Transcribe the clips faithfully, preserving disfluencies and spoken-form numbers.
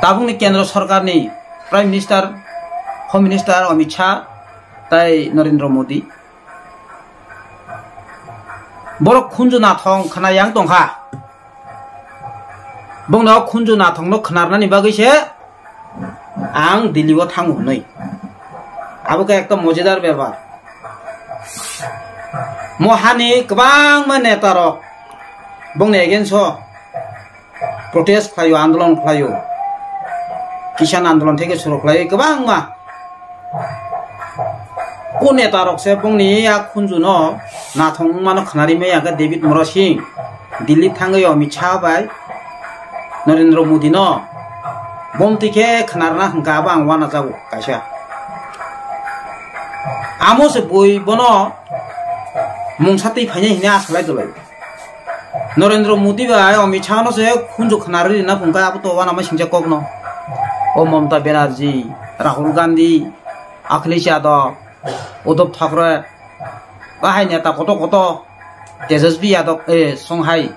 aboni kendro sorkarni Prime Minister, Home Minister Amit Shah tai Narendra Modi. Borok khunju nathong khna yang tongkha. Bongno khunju nathongno khnarnani bagwi se ang Delhi o thango hwnwi. Abo khe ekta mojidar bepar. Mo hani kwbangma neta rok bongni against o protest khlaio, andolon khlaio, kisan andolon theke suru khlaio kwbangma. O neta rok se bongni a khunju no nathong wngmano khnari maya khe David Murasing Delhi thangwi Amit Shah bai Narendra Modi no bomtwi khe khnarna hwnkha abo ang uanajago kaisa. Amo se bui bono mungsa twi phainai hinwi asa lai dolai. Narendra Modi bai Amit Shah no se khunju khnarwi rina phungkha abo to uanama singcha kokno. O Mamata Banerjee, Rahul Gandhi, Akhilesh Yadav, Uddhav Thackeray, bahai neta koto koto, Tejasvi Yadav, eh, Songhai.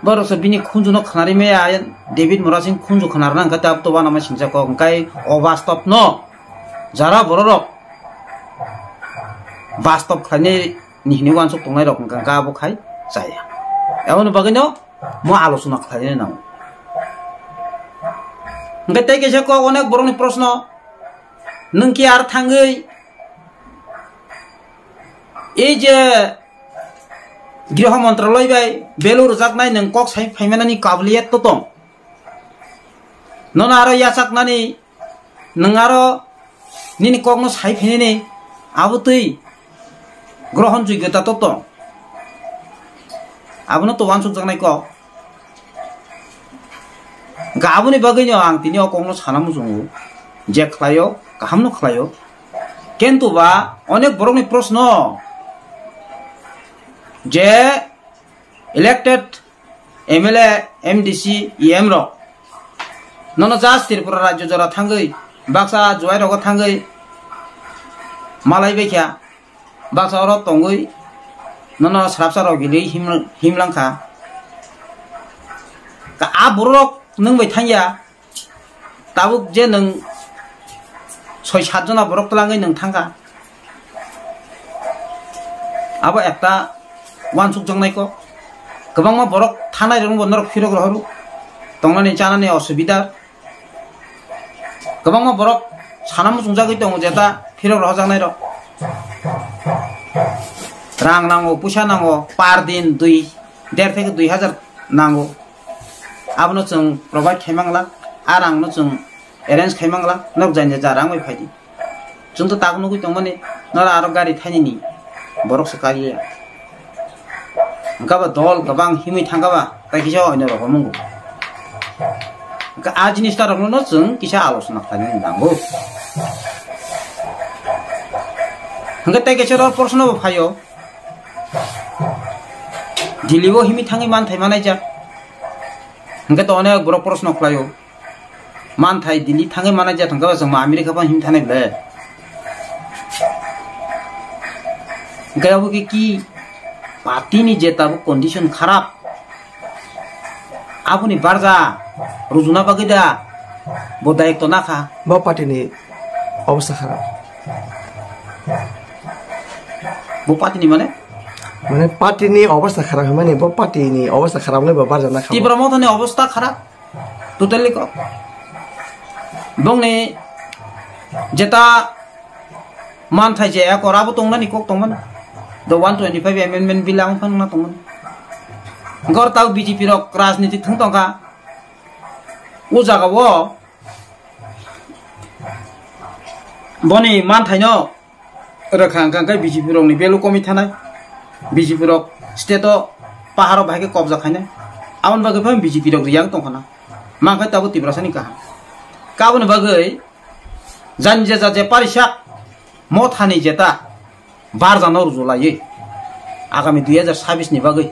Borok se bini khunju no khnari maya, David Murasing khunju khnarna hwnkha abo to uanama singcha kok hwnkhe o bastop no jara bororok bastop khlainai ni hinwi uansuk tongnai rok hwnkha khe abo khai chaya. Aboni bagwino mo alochona khlainai nango. Hwnkhe tei kaisa kok onek borokni proshno, nwng ki ar thangwi ei je Griho Montraloi bai belu rwjaknai nwng kok sai phaimanani kabiliyat to tong? Nono aro yachaknani nwng aro nini kokno sai phinini abo twi grohon joigota to tong. Abono to uansukjaknai kok. Hwnkhe aboni bagwino ang tini o kokno sana muchungo je khlaio, kahamno khlaio. Kintu ba onek borokni proshno je elected M L A, M D C, E M rok nono just Tripura rajyo jora thangwi, baksa juai rogo thangwi malai baikha, baksa oro tongwi nono srapsa rok gili him-, himlangkha. Ka a borok nwng bai thangya, tabuk je nwng soi sat jona borok twlangwi nwng thangkha. Abo ekta uansukjaknai kok. Kwbangma borok thanai rokno bo norok phirok rohoro. Tongnani chanani osubida. Kwbangma borok sana muchungjagwi tongo jeta phirok rohojaknai rok. Rang nango, puisa nango, par din dui, der theke dui hajar nango. Abono chwng provide khai mangla, a rangno chwng arrange khai mangla, nok jani ja rang bai phaidi. Chwng to tak nugwi tongmani, nora aro gari thainini borok se kariya. Hwnkhe ba dol kwbang himwi thangkha ba, tai kisa oino rok mungo. Hwnkhe a jinis ta rokno chwng kisa alochona khlainani nango. Hwnkhe tai kisa ro proshno bo phaio. Delhi o himwi thangwi manthai manaijak. Hwnkhe to onek borok proshno khlaio. Manthai Delhi thangwi manaijak hwnkhe ba chwngma America phano himwi thanai ble. Hwnkhe abo khe ki party ni je tabuk condition kharap. Aboni barja rujuna bagwi da bo dayikto nakha. Bo party ni obostha kharap. Bo party ni mane? Mane party ni obostha kharap hwnmani bo party ni obostha kharap wngwi bo barja nakha bo. Tipra Motha ni obostha kharap. Totally kok. Bongni jeta manthai je ekor abo tongnani kok tongmani. The one twenty-five amendment bill ang phano tongmani. Gor tau B J P rok rajniti thung tongkha. O jaga o boni manthaino rwkha hwnkha hwnkhe B J P rokni value komwi thanai, B J P rok state o paharo bahai khe kobja khainai, aboni bagwi phano B J P rok riyang tongkhana, mankhe tabuk Tiprasani kaham. Kaboni bagwi jani jesa je parisak mothani jeta barjano rujulaiwi agami dui hajar sabis ni bagwi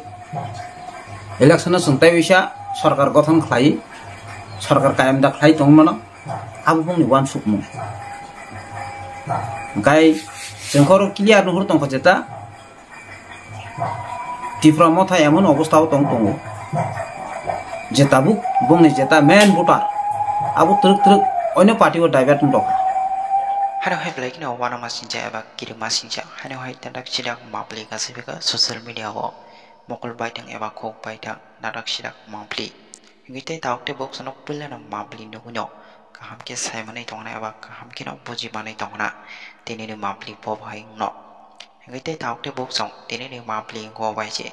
election o chwng tei uisa sorkar gothon khlai, sorkar kayam da khlai tongmano. Abo bongni uansukmung. Hwnkhe chwng khoro clear nuhur tongkha jeta Tipra Motha emon obostha o tong tongo je tabuk bongni jeta main voter Abo twrwk twrwk oino party o divert wng rok. Hano hai belai kheno uanama singcha eba kirima singcha. Hano hai tadak sidak mapli kasibika social media o mokol baithang eba khuk baithang nadak sidak mapli. Hingke tei tabuk tei bok sanok puilano mapli nugwino kaham khe saimanwi tongna eba kaham kheno bujimanwi tongna tinini mapli bo bahai wngno. Hingke tei tabuk tei bok song tinini mapli wngkha bai se.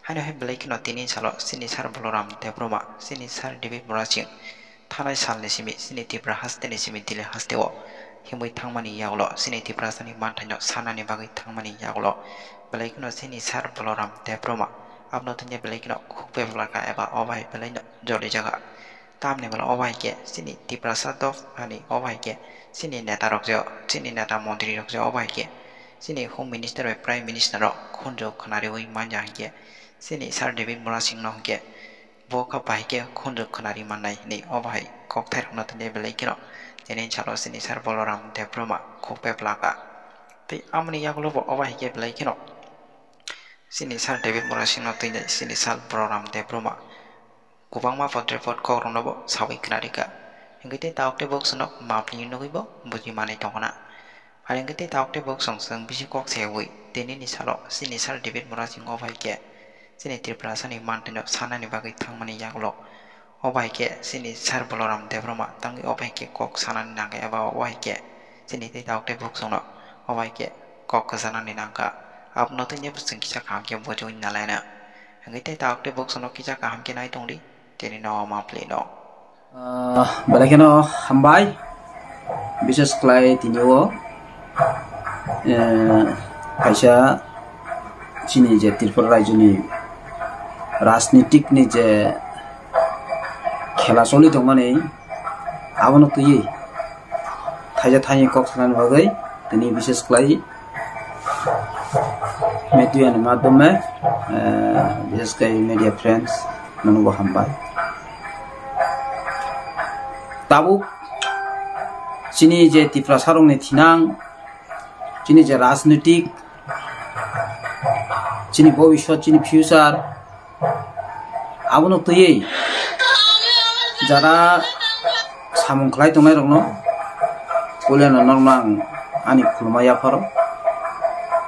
Hano hai belai kheno tini salo sini sar Boloram Debbarma, sini sar David Murasing, thanai salni simi sini Tipra hasteni simi Delhi hasteo himwi thangmani yagulo sini Tiprasani manthaino sanani bagwi thangmani yagulo belai kheno sini sar Boloram Debbarma abono tongya belai kheno khukbe phlaka eba obai belaino jolijaga. Tamni bwla obai khe sini Tiprasa dophani obai khe sini neta rok je, sini neta montri rok je obai khe sini Home Minister bai Prime Minister rok khunju khwnariwi manja hinkhe sini Sir David Murasing no hinkhe bo kha bahai khe khunju khwnari mannai hinwi obo hai kokthai rokno tini belai kheno tini salo sini Sir Boloram Debbarma khukbe phlaka. Tei amoni yagulo bo obo hai khe belai kheno sini Sir David Murasing no tini sini Sir Boloram Debbarma kwbangma pot report kok rokno bo sawi khwnarikha. Hinkhe tei tabuk tei bok swnok mapli nugwi bo buji manwi tongkhna. Hai hingke tei tabuk tei bok song song bisi kok sewi tinini salo sini Sir David Murasing obo hai khe sini Tiprasani manthaino sanani bagwi thangmani yagulo obo hai khe sini Sir Boloram Debbarma tangwi obo hai khe kok sanani nangkha eba obo hai khe sini tei tabuk tei bok songno obo hai khe kok kwchanani nangkha. Abono tei nini bwswng kisa kaham khe bujiwi nalaina. Hingke tei tabuk tei bok songno kisa kaham khe nai tongdi. Tini no mapli no. Ah, belai kheno hambai, bises khlai tini o, eh, kaisa chini je Tripura rajyoni rajnitik ni je khela choli tongmani, abono twiwi thaija thaini kok sanani bagwi tini bises khlai media ni madhyome, eh, bises khe media friends, nono bo hambai. Tabuk chini je Tiprasa rokni thinang, chini je rajnitik, chini bobiswt, chini future, abono twiwi jara samung khlai tongnai rokno puilano norokno ang ani khuluma yapharo.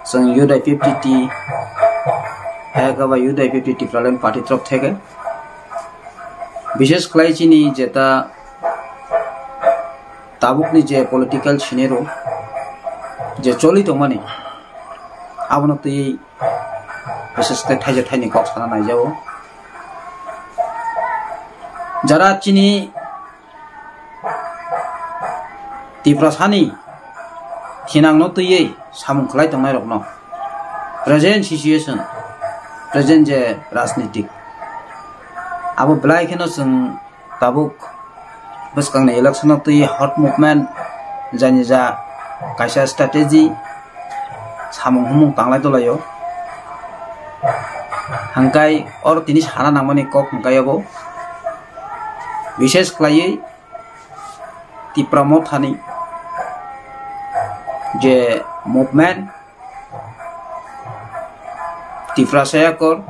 Chwng U D I P F T T, hai khe ba U D I P F T T Tipraland party torof theke. Bises khlai chini jeta tabukni je political scenario je choli tongmani, abono twiwi bises khe thaija thaini kok sana naijago. Jara chini Tiprasani thinangno twiwi samung khlai tongnai rokno present situation, present je rajnitik, abo belai kheno chwng tabuk bwskangni election-o twi hot movement, jani ja kaisa strategy samung humung tanglai tolaio. Hangkai oro tini sana nangmani kok hwnkhe abo bises khlaiwi Tipra Mothani je movement, Tiprasa Accord,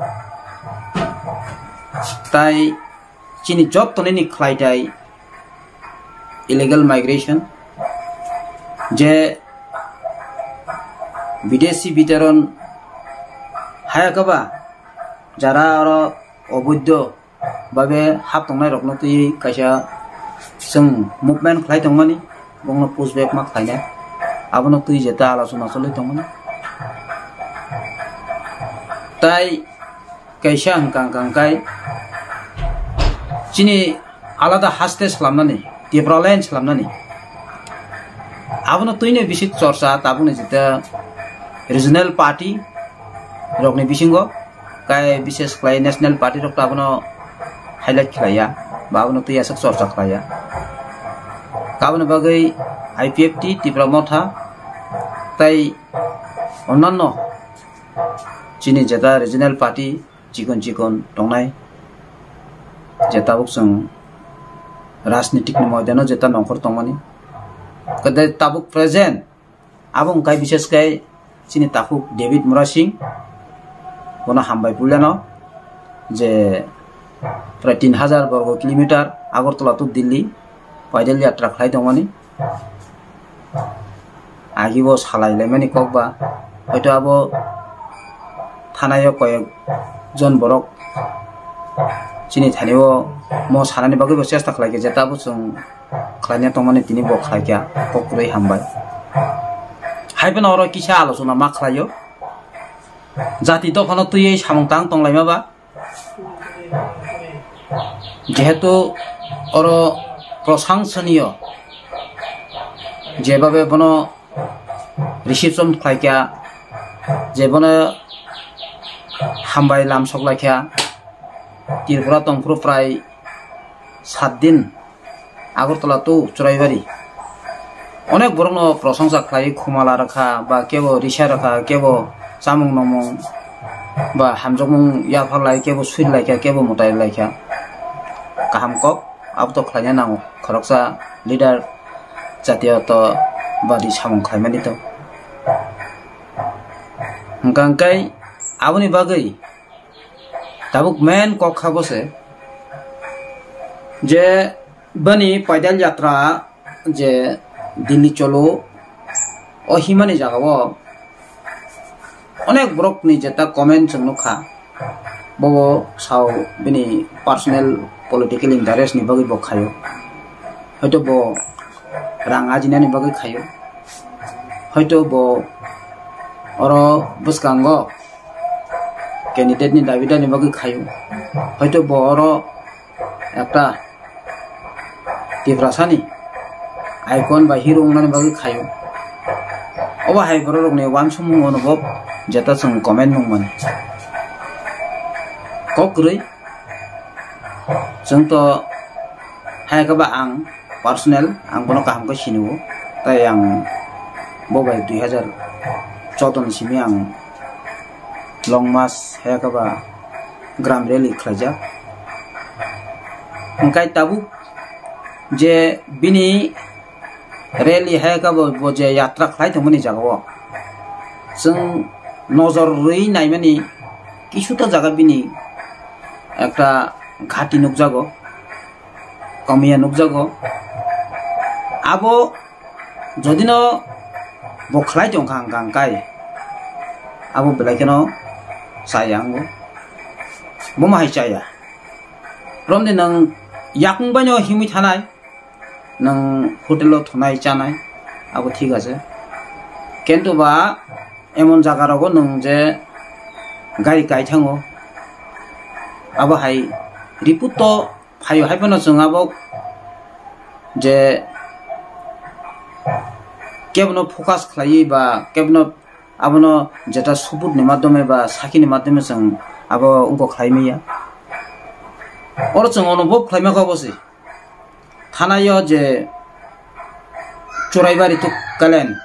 tai chini jotto nini khlaitai illegal migration, je bidesi bitoron haya kaba jara oro oboidho babe hap tongnai rokno twi kaisa chwng movement khlai tongmani, bongno push back ma khlainai, abono twi je ta alochona choli tongmani. Tai kaisa hwnkha hwnkha hwnkhe chini alada haste slamnani, Tipraland slamnani. Abono twino bisi chorcha tabukni jeta regional party rokni bisingo, kai bises khlai national party rok abono highlight khlaiya, ba abono twi aswk chorcha khlaiya. Aboni bagwi I P F T, Tipra Motha, tai onnanno chini jeta regional party chikon chikon tongnai, je tabuk chwng rajnitik ni moidano jeta nongkhor tongmani, kede tabuk present abo wngkha bises khe chini takhuk David Murasing, bono hambai puilano je prai tin hajar borgo kilometer Agartala to Delhi, paidal yatra khlai tongmani. Agi bo salai laimani kok ba, hoito abo thanai o koyek jon borok chini thani o mo sanani bagwi bo chesta khlai kha, je tabuk chwng khlaina tongmani tini bo khlai kha, kok kwrwi hambai. Hai phano oro kisa alochona ma khlai o, jati dophano twiwi samung tang tong laima ba. Jehetu oro proshangsanio jebabe bono reception khlai kha, je bono hambai lamsok lai kha, Tripura tongphuru prai sat din Agartala to Churaibari. Onek borokno prosongsa khlai khumala rwkha, ba kebo risa rwkha, kebo chamung nomung ba hamjakmung yaphar lai, kebo sui lai kha, kebo mwtai lai kha. Kaham kok, abo to khlaina nango. Khoroksa leader jatiyoto badi samung khlaimani to. Hwnkha hwnkhe aboni bagwi tabuk main kok kha bo se je bani paidal yatra je Delhi cholo, o himani jaga o onek borok ni jeta comment chwng nukha, bobo sao bini personal political interest ni bagwi bo khaio, hoito bo rang ajinani bagwi khaio, hoito bo oro bwskango candidate ni dabi dani bagwi khaio, hoito bo oro ekta Tiprasani icon ba hero wngnani bagwi khaio. Obo hai borok rokni uansukmung ono bo jeta chwng comment nung mani. Kok kwrwi chwng to hai khe ba ang personal ang bono kaham khe sinio, tai ang bo bai dui hazar choudo ni simi ang long march hai khe ba gram rally khlaijak. Hwnkhe tabuk je bini rally hai khe bo, bo je yatra khlai tongmani jaga o chwng nojor rwi naimani kisuta jaga bini ekta ghati nukjago, komiya nukjago. Abo jodino bo khlai tongkha hwnkha hwnkhe abo belai kheno chaya wngo. Bomo hai chaya. Romni nwng yakung baino himwi thanai, nwng hotel o thunai chanai, abo thik ase. Kintu ba emon jaga rogo nwng je gari kai thango, abo hai report to phaio, hai phano chwng abo je kebono focus khlaiwi ba kebono abono jeta subut ni madhyome ba sakhi ni madhyome chwng abo wngkok khlai manya. Oro chwng onobhob khlai maka obo se. Thanaio je Churaibari to Kalen,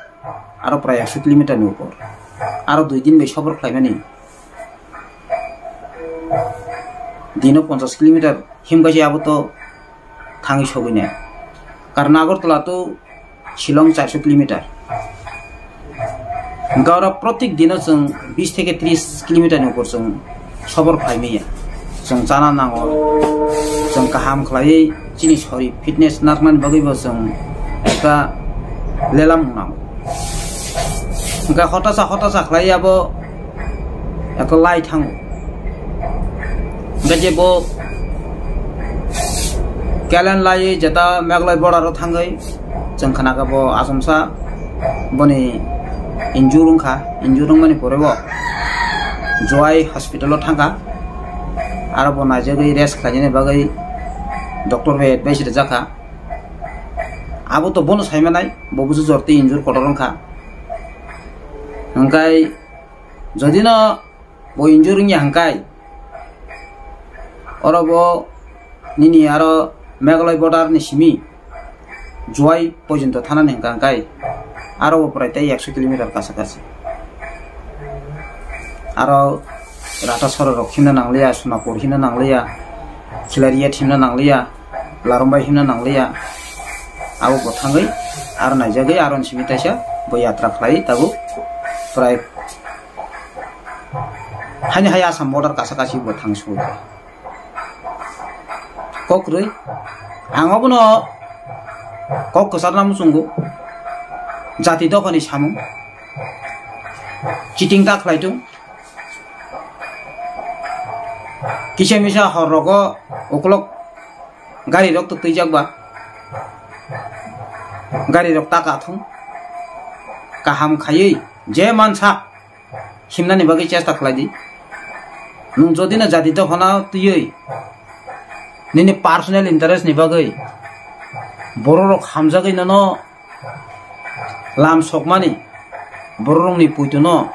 aro prai ekso kilometer ni upor. Aro dui din bai sofor khlaimani. Dino ponchas kilometer himkha se abo to thangwi sogwi nai. Karon Agartala to Shillong charso kilometer. Hwnkhe oro protik dino chwng bis theke tris kilometer ni upor chwng sofor khlai manya. Chwng chana nango, chwng kaham khlaiwi chini sori fitness narwknani bagwi bo chwng ekta lelam nango. Hwnkhe hotasa hotasa khlaiwi abo ekta lai thango. Hwnkhe je bo Kalen lai jeta Meghalaya border o thangwi chwng khna kha bo achomsa boni injure wngkha, injure wngmani pore bo Jowai hospital o thangkha, aro bo naijagwi rest khlainani bagwi doctor bai advice rijak kha. Abo to bono saimanai, bo bujo jor tei injure kotor wngkha. Hwnkhe jodi no bo injure wngya hwnkhe, oro bo nini aro Meghalaya border ni simi Jowai porjonto thanani hwnkha hwnkhe, aro bo prai tei ekso kilometer kasa kasi. Aro Rata Sora rok himna nangliya, Sonapur himna nangliya, Khilaria himna nangliya, Larombai himna nangliya. Abo bo thangwi aro naijagwi aro ni simi taisa bo yatra khlai tabuk prai Haini hai Assam border kasa kasi bo thang sui. Kok kwrwi. Ang obono kok kwcharna muchungo, jati dophani samung, cheating ta khlai tung. Kisa misa hor rogo ukulok gari rok twtwijak ba, gari rok ta kathung, kaham khaiwi je mansa himnani bagwi chesta khlai di. Nwng jodi no jati dophano twiwi nini personal interest ni bagwi borok rok hamjagwi nono lam sokmani, borok rokni puito no,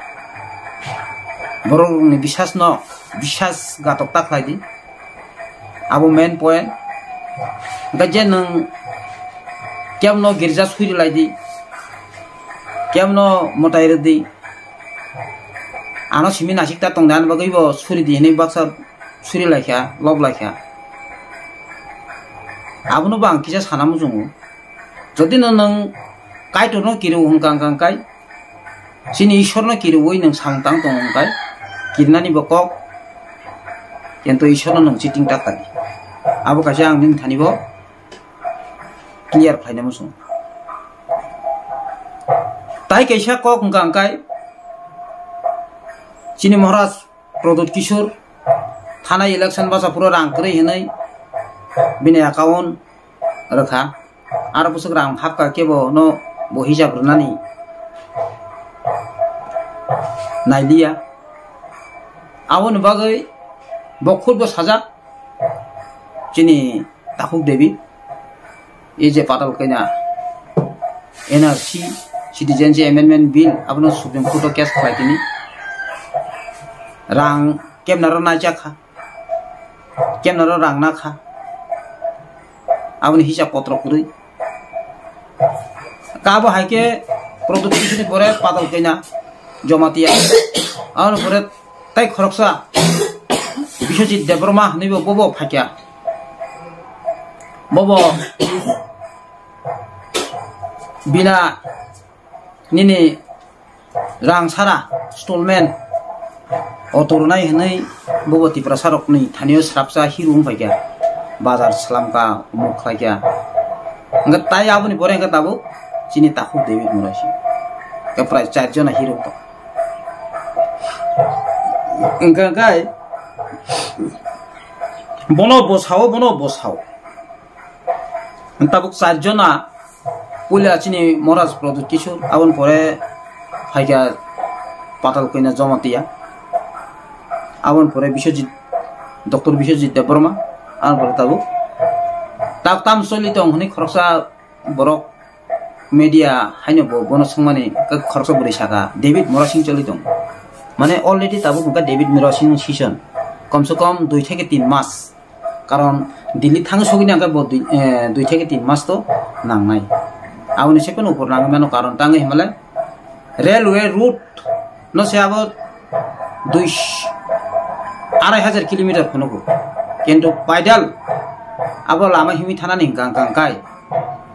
borok rokni bisas no, bisas gatok ta khlai di. Abo main point. Hwnkhe je nwng kemno girja suri lai di, kemno mwtai rw di, ano simi nasik ta tong di, ani bagwi bo suri di hinwi baksa suri lai kha, lob lai kha. Abono bo ang kisa sana muchungo. Jodi no nwng Kaitorno kiriwo hwnkha hwnkha hwnkhe, chini Ishwarno kiriwi nwng samung tang tongo hwnkhe, kirinani bo kok, kintu Ishwarno nwng cheating ta khlai di. Abo kaisa ang nini thani bo clear khlaina muchungo. Tai kaisa kok hwnkha hwnkhe, chini Maharaj Pradyut Kishore thana election basa phuru rang kwrwi hinwi bini account rwkha. Aro bwswk rang hapkha khe bo no bo hijab rwnani nailiya. Aboni bagwi bo khud bo sajak chini Takhuk David. Ei je Patal Kanya N R C, Citizenship Amendment Bill, abono Supreme Court o case khlai tini. Rang kemnaro naichak kha, kemnaro rang na kha, aboni hisab potro kwrwi. Kabo hai khe Pradyut Kishoreni pore Patal Kanya Jamatia, aboni pore tai khoroksa Biswajit Debbarma hinwi bo, bobo phaikha. Bobo bina nini rang sara, stolmen, auto rwnai hinwi bobo Tiprasa rokni thanio srapsa hero wng phaikha, bazar slamkha, umuk khlaikha. Hwnkhe tai aboni pore hwnkhe tabuk chini Takhuk David Murasing. Hwnkhe prai char jona hero tong. Hwnkhe, hwnkhe bono bosao, bono bosao. Tabuk char jona, puila chini Maharaj Pradyut Kishore, aboni pore phaikha Patal Kanya Jamatia, aboni pore Biswajit, Doctor Biswajit Debbarma, aboni pore tabuk tak tam choli tong hwnwi khoroksa borok media haino bo bono swngmani khoroksa bwrwi saka David Murasing choli tong, mane already tabuk hwnkha David Murasing season, komse kom dui theke tin mas. Karon Delhi thang sogini hwnkhe bo dui, eh, dui theke tin mas to nangnai. Aboni se phano uphur nangwi mano, karon tangwi hwnbahle railway route no se abo dui, arai hajar kilometer phunukgo. Kintu paidal abo lama himwi thanani hwnkha hwnkha hwnkhe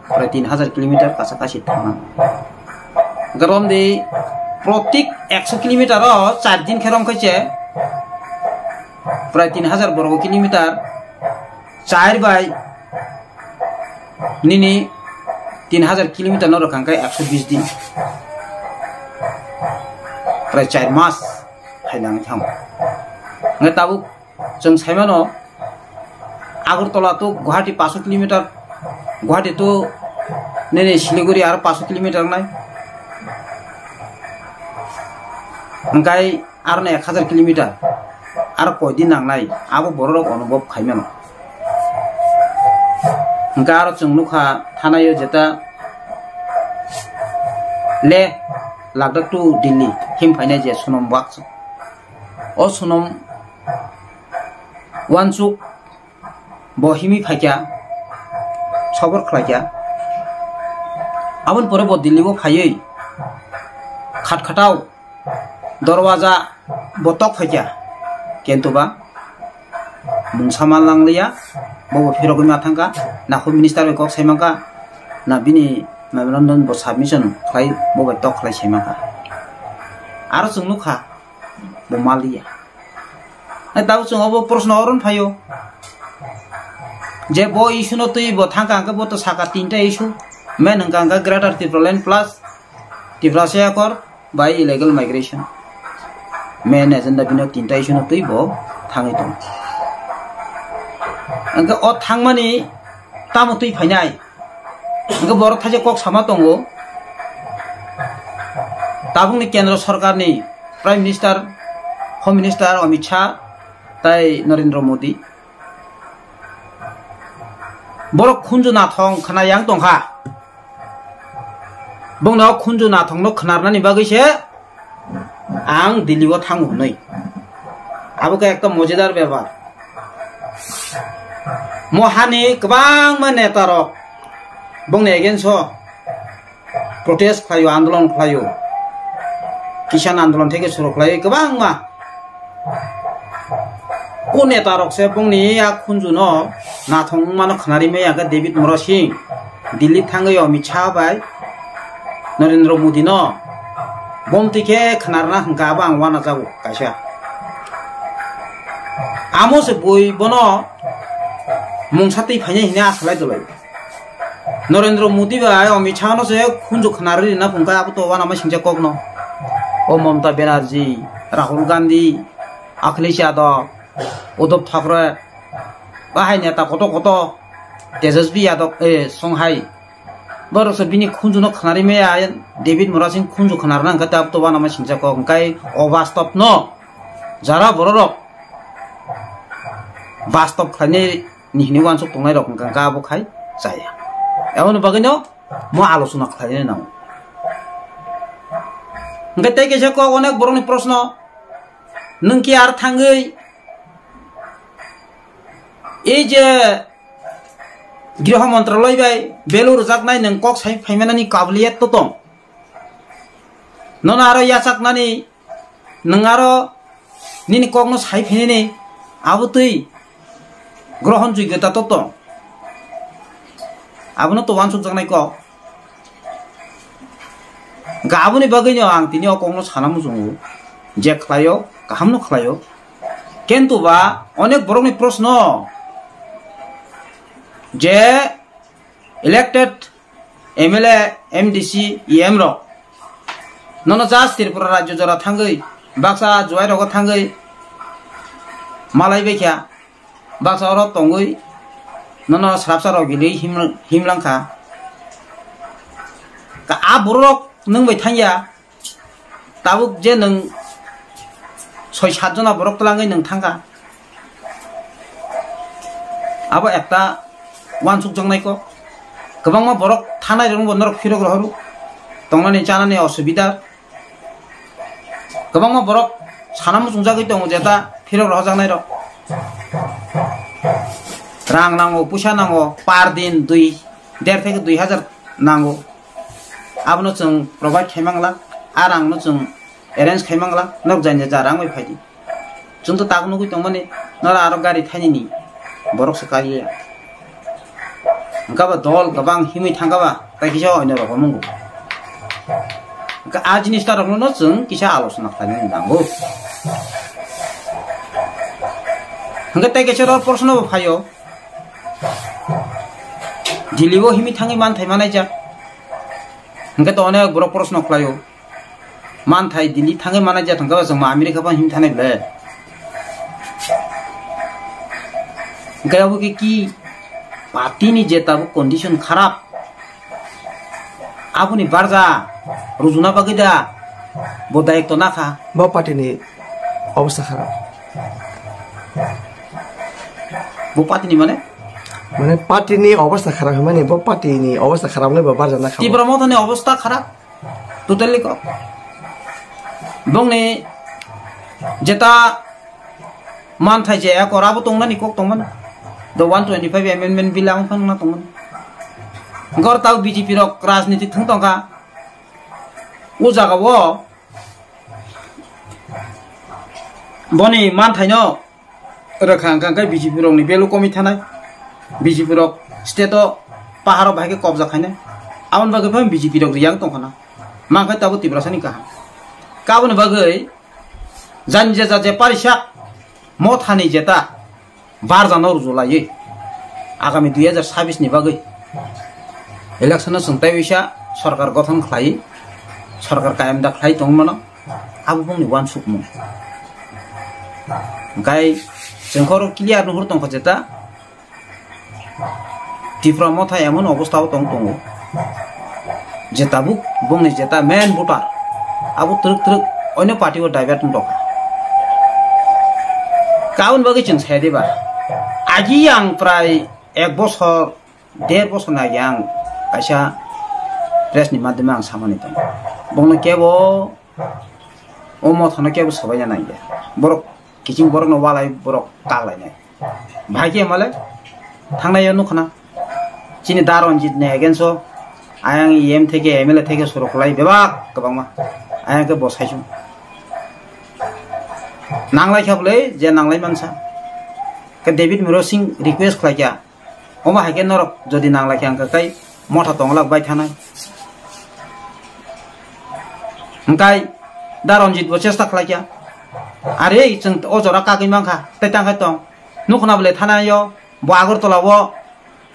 prai tin hajar kilometer kacha kachi thangna. Hwnkhe romdi protik ekso kilometer o char din khe rom khe se prai tin hajar borgo kilometer, char bai nini tin hajar kilometer no rwkha hwnkhe ekso bis din, prai char mas hai nangwi thango. Hwnkhe tabuk chwng saimano, Agartala to Guwahati paso kilometer, Guwahati to nini Siliguri aro paso kilometer nai. Hwnkhe aroni ek hajar kilometer, aro koi din nangnai, abo bororok onobhob khaimano. Hwnkhe aro chwng nukha thanaio jeta Leh, Ladakh to Delhi him phainai je sonom baksa. O sonom wansuk bo himwi phaikha, sobor khlaikha. Aboni pore bo Delhi o phaiwi khat khatao dorwaja bo tok phaikha. Kintu ba mungsa ma langliya, bo bo phirogwi ma thangkha, na khu minister bai kok sai mankha, na bini memorandum bo submission khlai, bo bai tok khlai sai mankha. Aro chwng nukha, bo maliya. Hai tabuk chwng obo proshno oron phaio. Je bo issue no twi bo thangka hwnkhe bo to saka tinta issue. Main hwnkha hwnkhe Greater Tipraland plus Tiprasa Accord bai illegal migration. Main agenda bino tinta issue no twi bo thangwi tongo. Hwnkhe o thangmani tamo twi phainai? Hwnkhe borok thaisa kok sama tongo. Tabukni Kendra Sorkarni Prime Minister, Home Minister Amit Shah tai Narendra Modi. Borok khunju nathong khna yang tongkha. Bongno khunju nathongno khnarnani bagwi se ang Delhi o thango hwnwi. Abo khe ekta mojidar bepar. Mo hani kwbangma neta rok bongni against o protest khlaio, andolon khlaio, kisan andolon theke suru khlaio kwbangma. O neta rok se bongni a khunju no nathong mano khnari maya khe David Murasing Delhi thangwi Amit Shah bai Narendra Modi no bomtwi khe khnarna hwnkha abo ang wana jago kaisa. Amo se bui bono mungsa twi phainai hwnwi asa lai dolai. Narendra Modi bai Amit Shah no se khunju khnarwi rina phungkha abo to wanama singcha kokno. O Mamata Banerjee, Rahul Gandhi, Akhilesh Yadav, Uddhav Thackeray, bahai neta koto koto, Tejasvi Yadav, eh, Songhai. Borok se bini khunju no khnari maya, David Murasing khunju khnarna hwnkha abo to wanama singcha kok hwnkhe o bastop no jara bororok bastop khlainai ni hwnwi uansuk tongnai rok hwnkha khe abo khai chaya. Aboni bagwino mo alochona khlainai nango. Hwnkhe tei kaisa kok onek borokni proshno, nwng ki ar thangwi ei je Griho Montraloi bai belu rwjaknai nwng kok sai phaimanani kabiliyat to tong? Nono aro yachaknani, nwng aro nini kokno sai phinini abo twi grohon joigyo ta to tong? Abono to uansukjaknai kok. Hwnkhe aboni bagwino ang tini o kokno sana muchungo je khlaio, kahamno khlaio. Kintu ba onek borokni proshno je elected M L A, M D C, E M rok nono just Tripura rajyo jora thangwi baksa juai rogo thangwi malai baikha, baksa oro tongwi nono srapsa rok gili him-, himlangkha. Ka a borok nwng bai thangya, tabuk je nwng soi sat jona borok twlangwi nwng thangkha, abo ekta uansukjaknai kok. Kwbangma borok thanai rokno bo norok phirok rohoro, tongnani chanani osubida. Kwbangma borok sana muchungjagwi tongo jeta phirok rohorjaknai rok. Rang nango, puisa nango, par din dui, der theke dui hajar nango. Abono chwng provide khai mangla, a rangno chwng arrange khai mangla, nok jani ja rang bai phaidi. Chwng to tak nugwi tongmani, nora aro gari thainini borok se kaliya. Hwnkhe ba dol kwbang himwi thangkha ba, tei kisa oino rok mungo. Hwnkhe a jinis ta rokno chwng kisa alochona khlainani nango. Hwnkhe tei kisa rok proshno bo phaio. Delhi o himwi thangwi manthai manaijak. Hwnkhe to onek borok proshno khlaio. Manthai Delhi thangwi manaijak hwnkhe ba chwng ma America phano himwi thanai ble. Hwnkhe abo khe ki party ni je tabuk condition kharap. Aboni barja rujuna bagwi da bo dayokto nakha. Bo party ni obostha kharap. Bo party ni mane? Mane party ni obostha kharap hwnmani bo party ni obostha kharap wngwi bo barja nakha. Tipra Motha ni obostha kharap. Totally kok. Bongni jeta manthai je ekor abo tongnani kok tongmani. The one twenty five amendment bill ang phano na tongmani. Gor tau B J P rok rajniti thung tongkha. O jaga o boni manthaino rwkha hwnkha khe B J P rokni value komwi thanai. B J P rok state o paharo bahai khe kobja khainai. Aboni bagwi phano B J P rok riyang tongkhana. Mankhe tabuk Tiprasani kaham. Kaboni bagwi jani je ja je parisak mothani jeta barjano rujulaiwi agami dui hajar sabis ni bagwi election no chwng tei uisa sorkar gothon khlai, sorkar kayam da khlai tongmano, abo bongni uansukmung. Hwnkhe chwng khoro clear nuhur tongkha jeta, Tipra Motha emon obostha o tong tongo je tabuk bongni jeta main voter abo twrwk twrwk oino party o divert wng tongkha. Kaun bagwi chwng saya diba, agi ang prai ek bosor, der bosor ni agi ang kaisa press ni madhyome ang samani tongo, bongno kebo o mothano kebo sobaina nangya, borok kiching borokno walai borok kaklainai. Bahai khe male thangnai o nukhna. Chini Da Ranjit ni against o ayang E M theke M L A theke surok lai bebak kwbangma. Ayang khe bo saichung. Nanglai kha bwle je nanglai mansa. Khe David Muro Singh request khlai kha. Omo hai khe norok jodi nanglai kha hwnkhe kai motha tongwlak bai thanai. Hwnkhe Da Ranjit bo chesta khlai kha. Are chwng o jora kagwi mankha, tei tang khai tong. Nukhna bwle thana yo, bo Agartala o,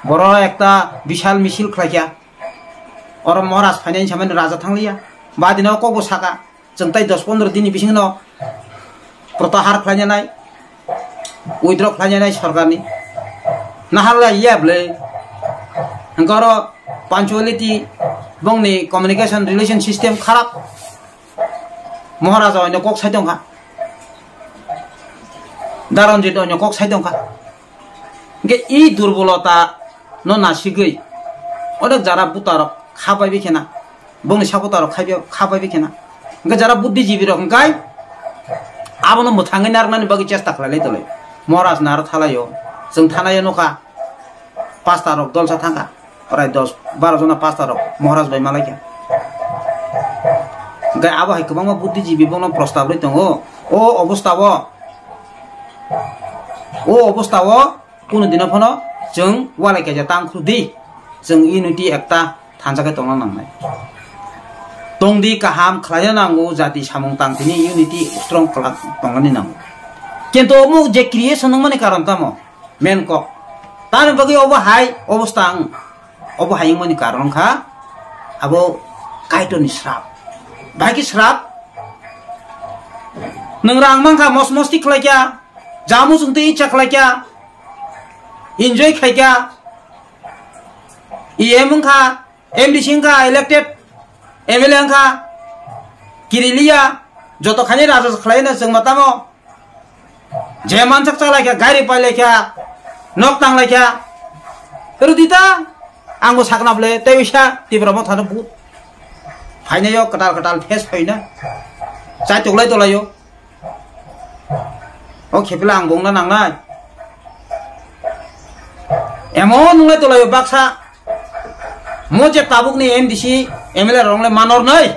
boro ekta bishal misil khlai kha. Oro Maharaj phainai hinwi samani raja thangliya. Badino kokbo saka, chwng tai dos pondro dini bisingno protahar khlainanai, withdraw khlainanai sorkarni. Naharla ya bwle. Hwnkhe oro punctuality, bongni communication relation system kharap. Maharaja oino kok sai tongkha. Daranjit oino kok sai tongkha. Hwnkhe i durbolota no nasigwi onek jara butarok kha paibi khena, bongni supporterrok kha paibi khena. Hwnkhe jara buddhijibi rok hwnkhe abono mwthangwi narwknani bagwi chesta khlailai tonglaio. Maharaj naro thalaio, chwng thanaio nokha. Pastor rok dolsa thangkha, prai dos baro jona pastor rok Maharaj bai malaikha. Hwnkhe abo hai kwbangma buddhijibi bono prostab rwi tongo. O obostha o, o obostha o kunu dino phano chwng walai kaisa tang khru di, chwng unity ekta thansa khe tongna nangnai. Tongdi kaham khlaina nango, jati samung tangtini unity strong khlak tongnani nango. Kintu omo je creation wngmani karon tamo? Main kok. Tamni bagwi obo hai obostha ang, obo hai wngmani karon kha abo Kaitorni srap. Bahai khe srap? Nwng rang mankha, mos mosti khlaikha, jamu chwngtwi icha khlaikha, enjoy khaikha, E M wngkha, M D C wngkha, elected M L A wngkha, kiriliya, joto khaini raja khlaino chwngma tamo. Je mansak chalaikha, gari pailaikha, nok tanglaikha. Rudi ta, angbo sakna bwle, tei bisa Tipra Mothano but. Phainayo kwtal kwtal face phaina. Chai toklai tolaio. O khepila ang bongna nangnai. Emon nunglai tolaio baksa. Mo je tabukni M D C, M L A rok le manor nai.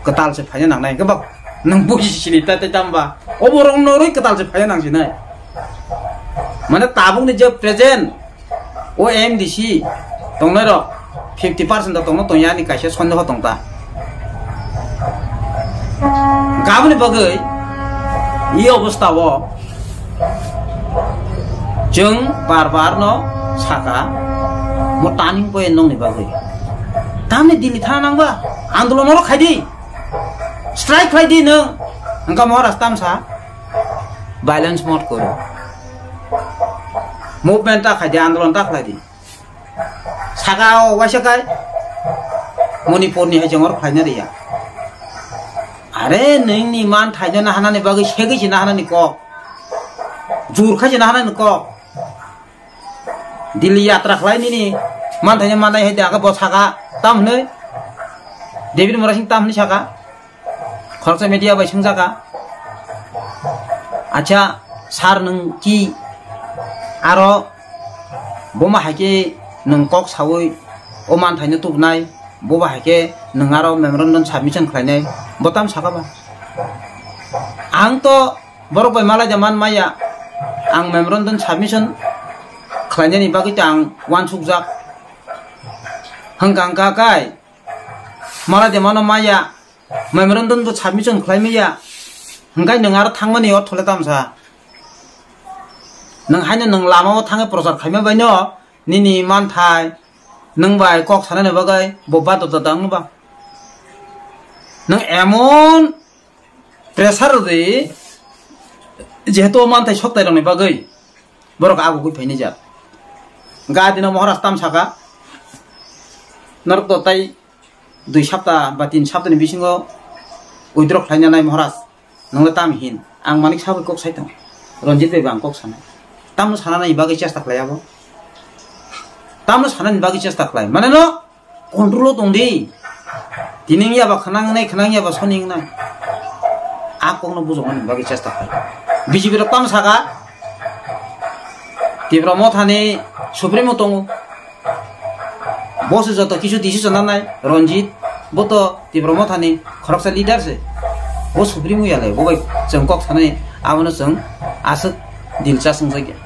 Kwtal se phaina nangnai, hwnkhe bak nwng buji sini ta, ta, tamba. Obo rok noroi kwtal se phaina nang sinai. Mane tabukni je present, o M D C tongnai rok fifty percent da tongno tongya ani kaisa sondeho tongta. Gaboni bagwi i obostha o chwng bar bar no saka mo turning point nongni bagwi. Tamni Delhi thana nangba andolon oro khaidi, strike khlaidi nwng, hwnkha Maharaj tamsa violence mode koro, movement ta khaidi, andolon ta khlaidi. Saka o waisa kai Manipur ni hai jongor khlaina riya. Are nini man thaino na hanani bagwi segwi si na hanani kok. Jur khai si na hanani kok. Delhi yatra khlai nini man thaino manai hai de aga bo saka tam hwnwi. David Murasing tam hwnwi saka. Khoroksa media bai swngjaka, "Acha, sir, nwng ki aro boma hai khe nwng kok saui o manthaino tubunai, boba hai khe nwng aro memorandum submission khlainai, bo tamo saka ba?" Ang to borok bai malai da man maya, ang memorandum submission khlainani bagwi to ang uansukjak. Hwnkha hwnkha kai, malai da mano maya, memorandum bo submission khlai maya, hwnkhe nwng aro thangmani ortho le tamsa. Nwng haino nwng lamao thangwi prochar khaima baino nini manthai nwng bai kok sanani bagwi bo badota tangno ba. Nwng emon pressure rwdi, jehetu o manthai soktai rokni bagwi borok agugwi phainai jak. Ga dino Maharaj tam saka, norok to tai dui sapta ba tin saptani bisingo withdraw khlaina nai Maharaj. Nungla tam hin, ang Manik Saha bai kok sai tong. Ranjit bai bo ang kok sanai. Tamno sanani bagwi chesta khlai abo. Tamno sanani bagwi chesta khlai. Mane no control o tong di. Tini wngya ba khwnang wngnai, khwnang wngya ba soni wngnai. A kokno bujoknani bagwi chesta khlai. B J P rok tamo saka, Tipra Mothani Supremo tongo. Bo se joto kisu decision nanai, Ranjit, bo to Tipra Mothani khoroksa leader se. Bo Supremo ya le, bo bai chwng kok sanai, abono chwng aswk dilcha swngjak ya.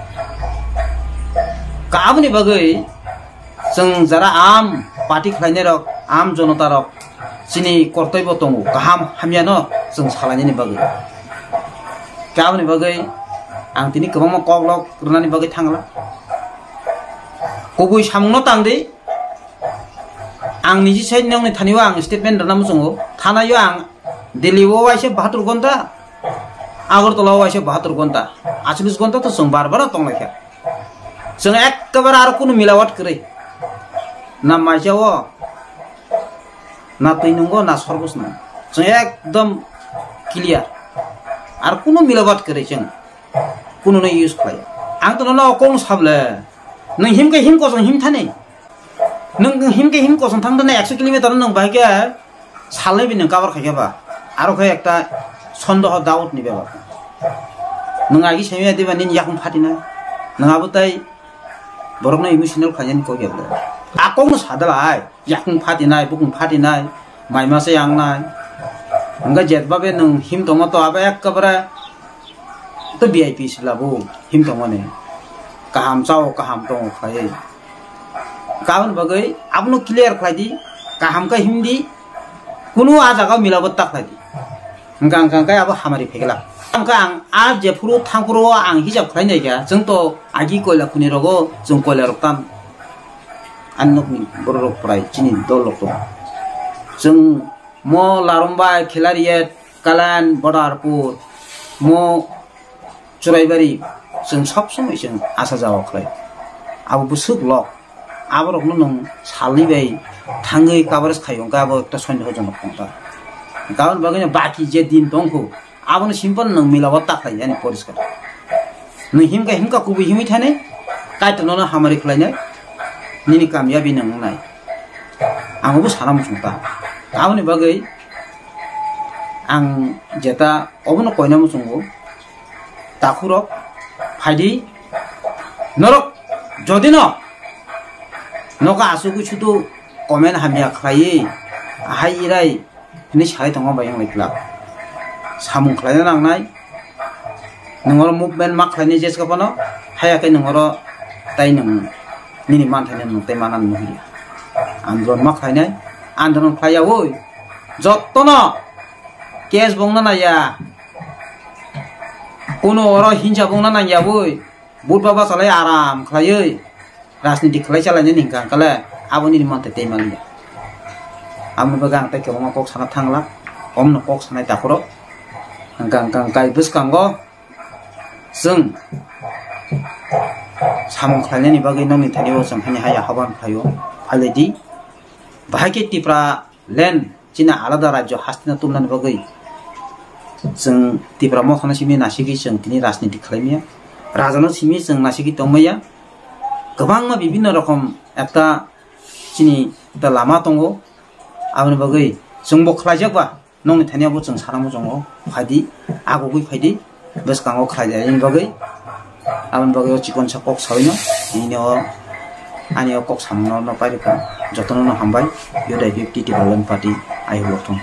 Ka aboni bagwi chwng jara am party khlainai rok, am jonota rok, chini kortoi bo tongo, kaham hamya no chwng salainani bagwi. Ka aboni bagwi ang tini kwbangma kok lok rwnani bagwi thangla. Kubui samungno tang di. Ang niji sai nokni thani o ang statement rwna muchungo. Thana o ang Delhi o waisa bahatur gonta, Agartala o waisa bahatur gonta, achulis gonta to chwng bar bar tong lai kha. Chwng ekkebare aro kunu milawat kwrwi. Na maisa o, na twi nungo, na sorbos nungo. Chwng ekdom clear. Ar kunu milawat kwrwi chwng. Kunu no use khlai. Ang to nono kong sable. Nwng him khe him kosong him thani. Nwng him khe him kosong thang thani ekso kilometer nwng bahai khe salnai bini cover khai khe ba. Aro khe ekta sondoho doubt ni bebak. Nwng agi semi diba nini yakung phatina. Nwng abo tai borokno emotional khlainani kok ya bwle. A kokno sadalai, yakung phatinai, bukung phatinai, mai masa yangnai. Hwnkhe jetbabe nwng him tongo to abo ekkebare to V I P sila bo him tongmani. Kaham chao, kaham tongo khlaiwi. Kaboni bagwi abono clear khlai di, kaham khe him di, kunu a jagao milabot ta khlai di. Hwnkha, hwnkha, hwnkha abo hamari phaikla. Hwnkha ang a jephuru thangphuru o ang hisab khlai nai kha, chwng to agi koila khuni rogo, chwng koila rok tan. Ani nokni borok rok prai chini dol rok tongo. Chwng mo Larumbai, Khilariyet, Kalan, Bodarpur, mo Churaibari, chwng sob somoi chwng asa jaga khlai. Abo bwswk lok. Aborokno nwng salni bai thangwi coverage khai, hwnkhe abo ekta sondehojonok tongkha. Aboni bagwino baki je din tongkhu, abono simple nwng milao ta khlai, yani poriskar. Nwng himkha, himkha kubui himwi thani, Kaitorno hamari khlainai, nini kamyabi nwng wngnai. Ang obo sana muchung ta. Aboni bagwi ang jeta obono koina muchungo. Takhurok, phaidi, norok, jodi no, noka asugwi sudu comment hamya khlaiwi, ahai irai, hwnwi sai tongo bai wng lai glak. Samung khlaina nangnai, nwng oro movement ma khlainai jeska phano, haya khe nwng oro tai nwng nini manthaino nwng tei manani muhilya. Andolon ma khlainai, andolon khlaiyaui, jottono case bongna naiya, Kuno oro hinsa bongna nangyawi, but ba bachalai aram khlaiwi, rajniti khlai chalainani hwnkha hwnkhe le, aboni rimante tei maliya. Aboni bagwi ang tei kwbangma kok sana thangla, omno kok sanai takhoro. Hwnkha hwnkha hwnkha bwskango chwng samung khlainani bagwi nokni thani o chwng hani haya haban khlaio, phailai di. Bahai khe Tipra land chini alada rajyo hastino tumnani bagwi chwng Tipra mothano simi nasigwi chwng tini rajniti khlaimaya, rajano simi chwng nasigwi tongmaya, kwbangma bibinno rokom ekta chini ekta lama tongo, aboni bagwi chwngbo khlaijakba nokni thani abo chwng sana muchungo, phaidi, agugwi phaidi. Bwskango khlai laini bagwi, aboni bagwi o chikonsa kok saui no, nini o ani o kok samung no pairikha, jotono no hambai, U D I P F T T Party ayuk loktong.